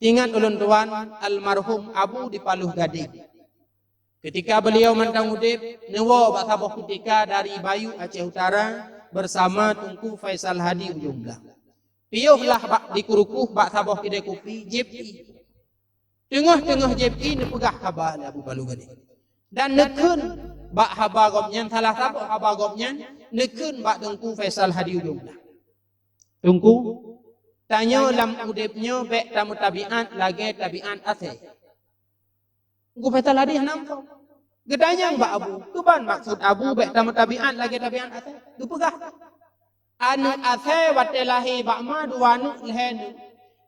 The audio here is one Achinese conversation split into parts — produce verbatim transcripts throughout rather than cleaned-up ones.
Ingat ulôn tuan, almarhum Abu di Paloh Gadeng. Ketika beliau mantong udeb, neuwoe bak saboh kutika dari Bayu Aceh Utara bersama Teungku Faisal Hadi Ujong Blang. Piôh lah bak di Kurukuh bak saboh keudè kupi, jieb ié. Teungoh-teungoh jieb ié neupeugah haba lé Abu Paloh Gadeng. Dan neukheun bak haba gobnyan, salah saboh haba gobnyan neukheun bak Teungku Faisal Hadi Ujong Blang. Teungku, tanyoe lam udeb nyoe bék tameutabiat lagée tabiat asée. Teungku Faisal Hadi hana muphom. Geutanyong bak Abu, keuban maksud Abu bék tameutabiat lagée tabiat asée? Geupeugah, aneuëk asée watée lahé bak ma dua aneuëk lhée aneuëk,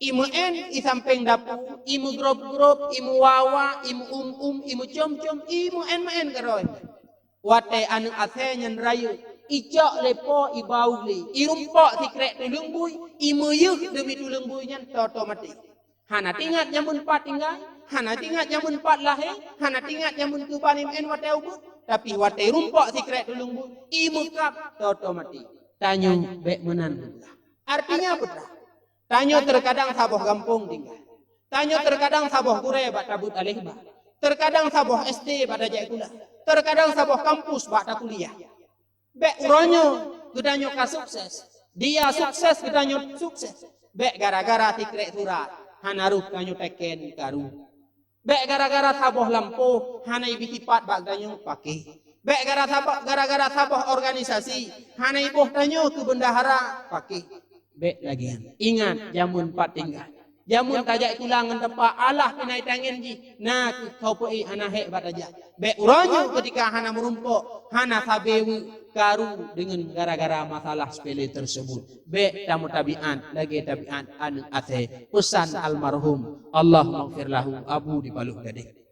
imeu'en i sampéng dapu, imeugrob-grob, imeuwawa, imeuum-um, imeucom-com, imeu'en-meu'en keudroe. Watée aneuëk asée nyan rayeuk, icok lé po iba u glé, irumpok sikrek tuleueng bui, imeuyeuh deumi tuleueng bui nyan toe-toe maté. Hana teuingat jameun pat tinggai, hana teuingat jameun pat lahé, hana teuingat jameun keuban imeu'en watée ubeut, tapi watée irumpok sikrek tuleueng bui, imeukab toe-toe maté. Tanyoe bék meunan geupeugah. Artinya peue? Tanyoe teukadang saboh gampông tinggai. Tanyoe teukadang saboh gurée bak tabeuet aléh ba. Teukadang saboh S D bak tajak sikula. Teukadang saboh kampus bak takuliah. Bék uroe nyoe geutanyoe ka sukses, dia sukses geutanyoe sukses. Bék gara-gara sikrek surat hana rôh tanyoe teken karu. Bék gara-gara saboh lampôh hana ibi sipat bak geutanyoe paké. Bék gara saboh, gara-gara saboh organisasi hana iboh tanyoe keu bendahara paké. Bék lagée nyan. Ingat, jameun pat tinggai. Jameun tajak sikula ngon teumpat, alah keunan tangen jih, na kheueh kau peu-ék hana hék bak tajak. Bék uroe nyoe keutika hana meurumpok, hana sabe weuek, karu deungon gara-gara masalah sepele tersebut. Bék tameutabiat lagée tabiat aneuëk asée, peusan almarhum, Allahummaghfir lahu, Abu di Paloh Gadeng.